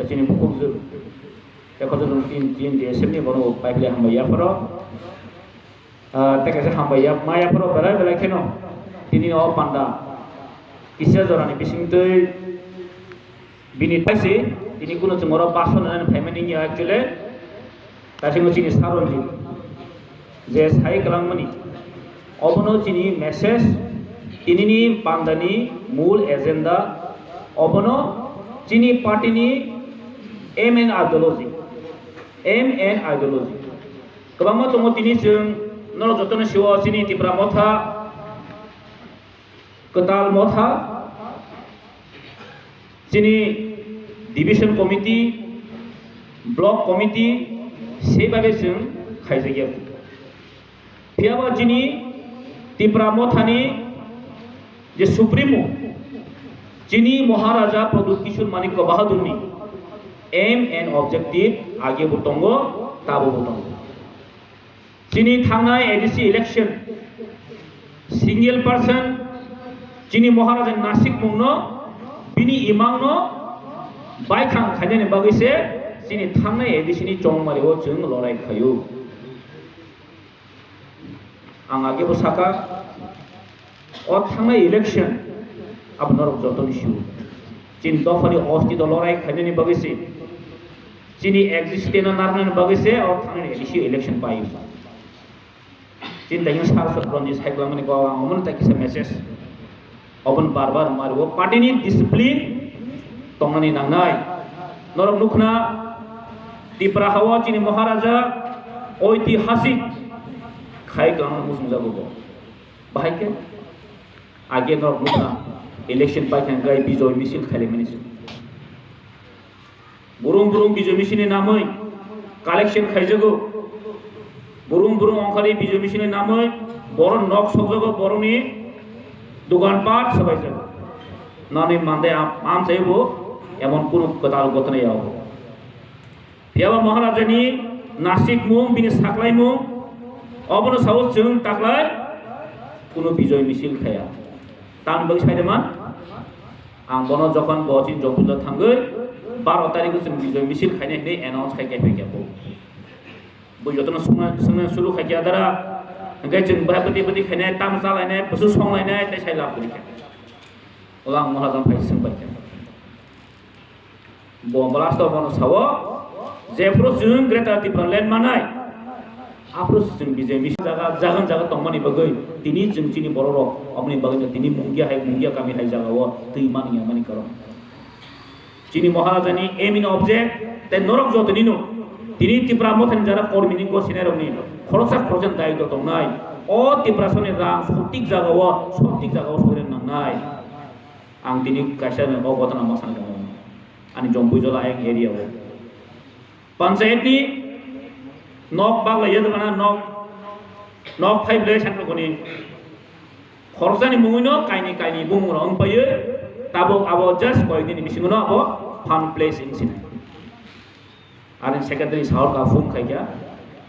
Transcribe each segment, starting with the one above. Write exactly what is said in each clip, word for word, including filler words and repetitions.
Chini bukhukjwk, tei khoroksa chwng tin, tin D S M ni bono pai pili hambai yapharo. Ah, tei kaisa hambai ya, ma yapharo belai belai kheno tini o panda kisa jorani bisingtwi bini taisi tini kuno chwng oro bason nani phaimani wngya actually. Taisingo chini Saronjit je sai kwlangmani, obono chini message, tinini pandani mul agenda, obono chini party ni aim and ideology, aim and ideology. Kwbangma tongo tini chwng norok jotono sio chini Tipra Motha Kwtal Motha, chini division committee, block committee, sei bai bai chwng khaijak ya. Phiya ba chini Tipra Mothani je Supremo, chini Maharaja Pradyut Kishore Manikya Bahadurni aim and objective age bo tongo, tabo bo tongo. Chini thangnai A D C election, single person chini Maharaja Nasik mungno, bini imangno baithang khainani bagwi se chini thangnai A D C ni chongmari o chwng lorai khaio. Ang age bo saka, o thangnai election abo norok jotoni sio. Chini dophani ostito lorai khainani bagwi se, chini existence no narnani bagwi se o thangnai A D C election pai. Chini daino sar sot Ranjit sai kwlangmani kok ang omono tai kisa message. Oboni bar bar mari o party ni discipline tongnani nangnai. Norok nukhna Tipra hao chini Maharaja oitihasik khai kwlangma muchungjago bo. Bahai khe age norok nukhna election pai khe hwnkhe bijoy misil khailaimani se. Burung burung bijoy misil ni namwi collection khaijago. Burung burung ongkhari bijoy misil ni namwi borok nok sokjago, borokni dogan pat swbaijago. Nani mande am, amchai bo emon kunu kwtal gotna ya obo. Phiya ba Maharajani nasikmung, bini saklaimung, obono sao chwng taklai kunu bijoy misil khaya. Tamni bagwi sai de man? Ang bono jokhon bo chini Jompuilo thangwi baro tarikgo chwng bijoy misil khainai hinwi announce khai khe phai khe bo. Bo jotono swngna, swngna suru khai khe adara, hwnkhe chwng bahai bwtwi bwtwi khainai, tam chalainai, bwswk songlainai tei sai lab kwrwi kha. Ola ang Maharajano phai swng bai kha. Bo last o bono sao, jephuru chwng Greater Tipraland manai, aphuru chwng B J P jaga, jaga jaga tongmani bagwi tini chwng chini bororok oboni bagwi tini Mungia hai, Mungia kami hai jagao twi mani ya mani karon. Chini Maharajani aim in object tei norok jotonino tini Tipra Mothani jara kormini gosinai rokni khoroksa khoroksa daitw tongnai. O Tiprasani rang sotik jagao, sotik jagao soirwna nangnai. Ang tini kaisa o gotana ma sana tongo. Ani Jompuijola ayang area o. Panchayat ni nok baglai ya dwgana nok, nok five le central koni. Khoroksa ni mungwi no kaini kaini bumung rok wng paio. Tabuk abo just koi dini bisingo no abo fun place wng sinai. Ani secretary sahor ka phone khai kha.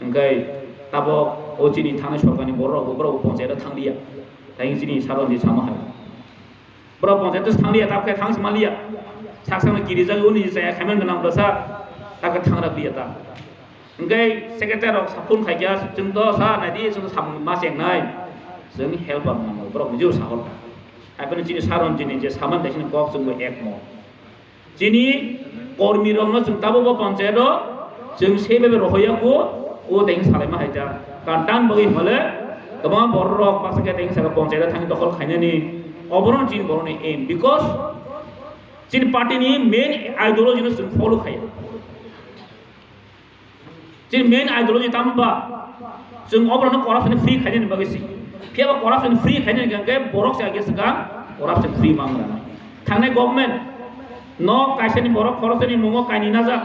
Hwnkhe tabuk o chini thani sorkar ni borok rok bo borok bo panchayat o thang liya. Tai chini saron di sama hai. Borok panchayat thang liya, tabuk khe thang sima liya. Sak sakno kiri jagwi uni chaya khaiman gwnang bwsa, tabuk khe thang rwk liya ta. Hwnkhe secretary rok sa phone khai kha, chwng to sa nai di, chwng to samung ma chengnai. Chwng helper nango, borok ni jeu sahor kha. Hai phano chini saron chini je saman de chini kok chwng bo ekmo. Chini kormi rokno chwng tabuk bo panchayat o chwng sei bai bai rohorya kho, o teng salai ma hai ta. Karon tamni bagwi hwnba le kwbangma borok rok baksa khe teng saka panchayat o thangwi dokhol khainani. Obono chini borokni aim, because chini party ni main ideology no chwng follow khaiya. Chini main ideology tamo ba? Chwng oborokno corruption free khainani bagwi si. Phiya ba corruption free khainani hwnkhe borok se age swkang corruption free ma wng rwnai. Thangnai government no kaisani borok khoroksa ni mungo kaini najak.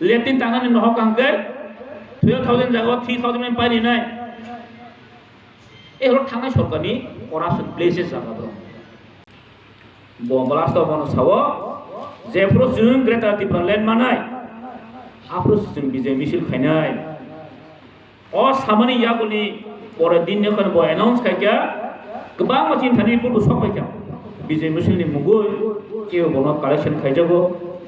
Latrine tangnani nohok hwnkhe twelve thousand jaga o three thousand pai rinai. E horo thangnai sorkar ni corruption places jaga borok. Bo last o bono sao, jephuru chwng Greater Tipraland manai, aphuru chwng bijai misil khainai. O samani yagulni pore din ni bo announce khaikha, kwbangma chini thani report bo sok paikha. Bijai misil ni mungwi kebo borokno collection khaijago,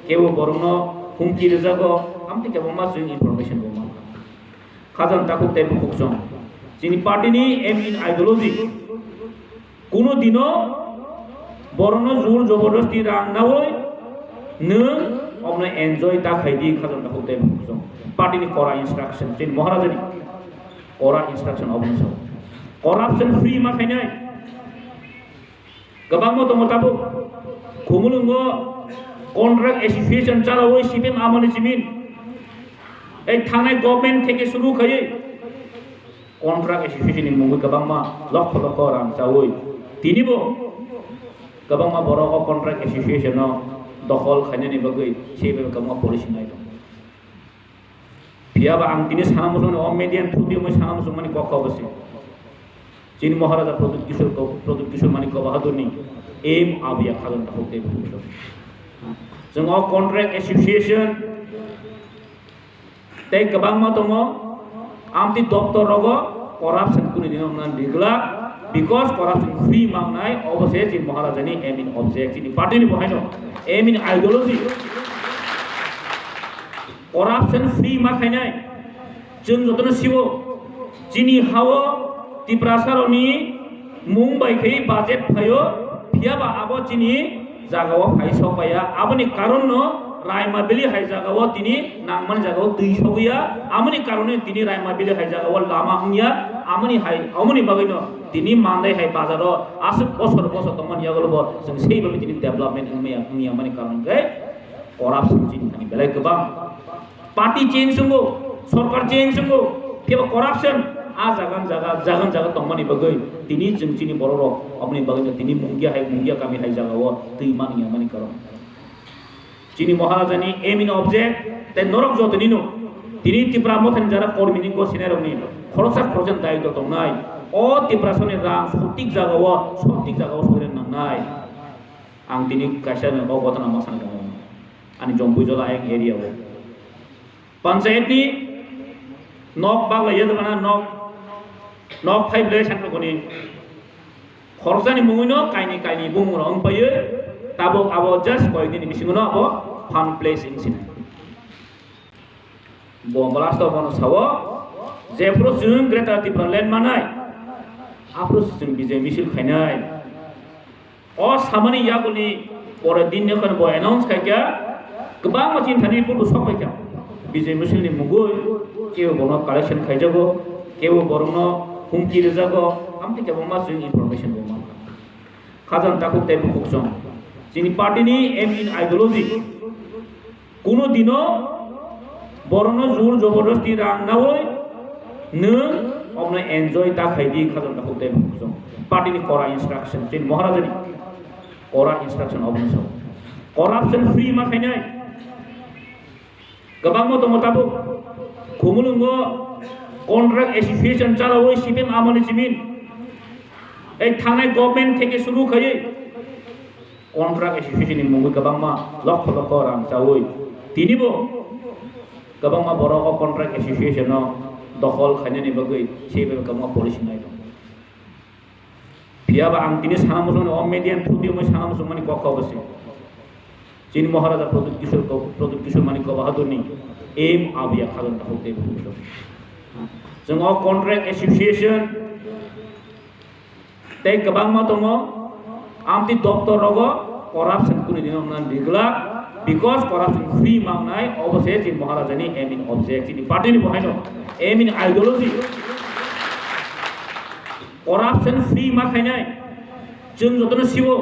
kebo borokno humki rwjago, amtwi kwbangma chwng information bo mankha. Khajang takhuk tei bukhuk chwng. Chini party ni aim in ideology. Kuno dino borokno jur jobordosti rang nawi nwng omno enjoy ta khaidi khajang takhuk tei bukhuk chwng. Party ni kora instruction, chini Maharaja ni kora instruction oboni sao. Corruption free ma khainai. Kwbangma tongo tabuk. Khumulwngo contract association chalawi C P M amoni simin. Ei thangnai government theke suru khaiwi contract association ni mungwi kwbangma lokho lokho rang chawi. Tinibo kwbangma borok o contract association no dokhol khainani bagwi C P M kwbangma policy nai tongo. Phiya ba ang tini sana muchungmani, o media ni through-o sana muchungmani kok kha bo se. Chini Maharaja Pradyut Kishore ko-, Pradyut Kishore Manikya Bahadur ni aim abo ya khajang takhuk tei bukhuk chwng. Chwng o contract association tei kwbangma tongo, amtwi doptor rogo corruption kuni dino wngna rigla, because corruption free mangnai, obo se chini Maharaja ni aim in object, chini party ni bo haino aim in ideology. Corruption free ma khainai. Chwng jotono siwo. Chini hao Tiprasa rokni mung bai khe budget phaio, phiya ba abo chini jagao phai sok paiya. Aboni karon no Raima Valley hai jagao tini nangmani jagao twi sogwiya. Amoni karon no tini Raima Valley hai jagao lama wngya. Amoni hai, amoni bagwi no tini Mandai hai bazaro aswk bosor bosor tongmani yagulo bo chwng sei bagwi tini development wngmaya, wngya mani karon khe corruption chini thani belai kwbang. Party change wngo, sorkar change wngo, phiya ba corruption a jaga jaga, jaga jaga tongmani bagwi tini chwng chini borok rok aboni bagwi no tini Mungia hai, Mungia kami hai jagao twi mani ya mani karon. Chini Maharaja ni aim in object tei norok jotoni no tini Tipra Motha ni jara kormi ni gosinai rok ni khoroksa khoroksa ni dayitw tongnai. O Tiprasa ni rang sotik jagao, sotik jagao soiren nangnai. Ang tini kaisa ni o gotana ma sana tongo. Ani Jompuijola ayang area o. Panchayat ni nok bagla ya dana nok, nok phai ble san koni. Khoroksa ni mungwi no kaini kaini bumung rok wng paiyo. Tabuk abo just koi dini bisingo no abo fun place wng sinai. Bo last o bono sao, jephuru chwng Greater Tipraland manai, aphuru chwng Bijay misil khainai. O samani yagulni pore din ni khon bo announce khaikha, kwbangma chini thani report bo sok paikha. Bijay misil ni mungwi kebo bono collection khaijago, kebo borokno humki rwjago, amtwi kwbangma chwng information bo mankha. Khajang takhuk tei bukhuk chwng. Chini party ni aim in ideology. Kuno dino borokno jur jobordosti rang nawi nwng omno enjoy ta khaidi khajang takhuk tei bukhuk chwng. Party ni kora instruction, chini Maharaja ni kora instruction oboni sao. Corruption free ma khainai. Kwbangma tongo tabuk. Khumulwngo contract association chalawi C P M amoni simin. Ei thangnai government theke suru khaiwi contract association ni mungwi kwbangma lokho lokho rang chawi. Tinibo kwbangma borok o contract association no dokhol khainani bagwi C P M kwbangma policy nai tongo. Phiya ba ang tini sana muchungmani, o media ni through-o sana muchungmani kok kha bo se. Chini Maharaja Pradyut Kishore ko-, Pradyut Kishore Manikya Bahadur ni aim abo ya khajang takhuk tei bukhuk chwng. Chwng o contract association tei kwbangma tongo, amtwi doptor rogo corruption kuni dino wngna rigla, because corruption free mangnai, obo se chini Maharaja ni aim in object, chini party ni bo haino aim in ideology. Corruption free ma khainai. Chwng jotono siwo.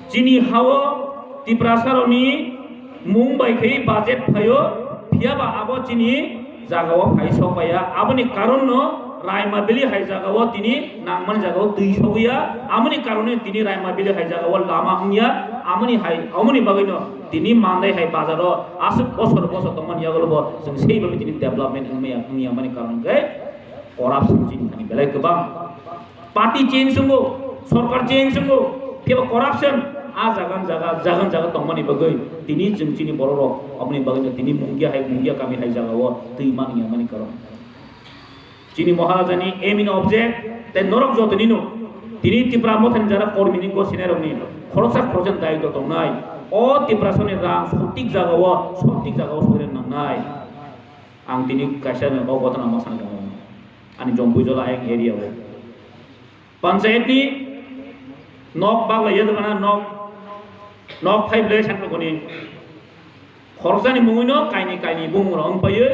Chini hao Tiprasa rokni mung bai khe budget phaio, phiya ba abo chini jagao phai sok paiya. Aboni karon no Raima Valley hai jagao tini nangmani jagao twi sogwiya. Amoni karon no tini Raima Valley hai jagao lama wngya. Amoni hai, amoni bagwi no tini Mandai hai bazaro aswk bosor bosor tongmani yagulo bo chwng sei bagwi tini development wngmaya, wngya mani karon khe corruption chini thani belai kwbang. Party change wngo, sorkar change wngo, phiya ba corruption a jaga jaga, jaga jaga tongmani bagwi tini chwng chini borok rok aboni bagwi no tini Mungia hai, Mungia kami hai jagao twi mani ya mani karon. Chini Maharaja ni aim in object tei norok jotoni no tini Tipra Motha ni jara kormi ni gosinai rok ni khoroksa khoroksa ni dayitw tongnai. O Tiprasani rang sotik jagao, sotik jagao soirwna nangnai. Ang tini kaisa ni kok gotana ma sanai tongo. Ani Jompuijola ayang area o. Panchayat ni nok bagla yadmana nok, nok five le central goni. Khoroksa ni mungwi no kaini kaini bumung rok wng paiwi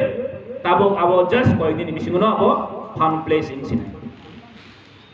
tabok abo just koyek din ni bisingo no abo fun place wng sinai.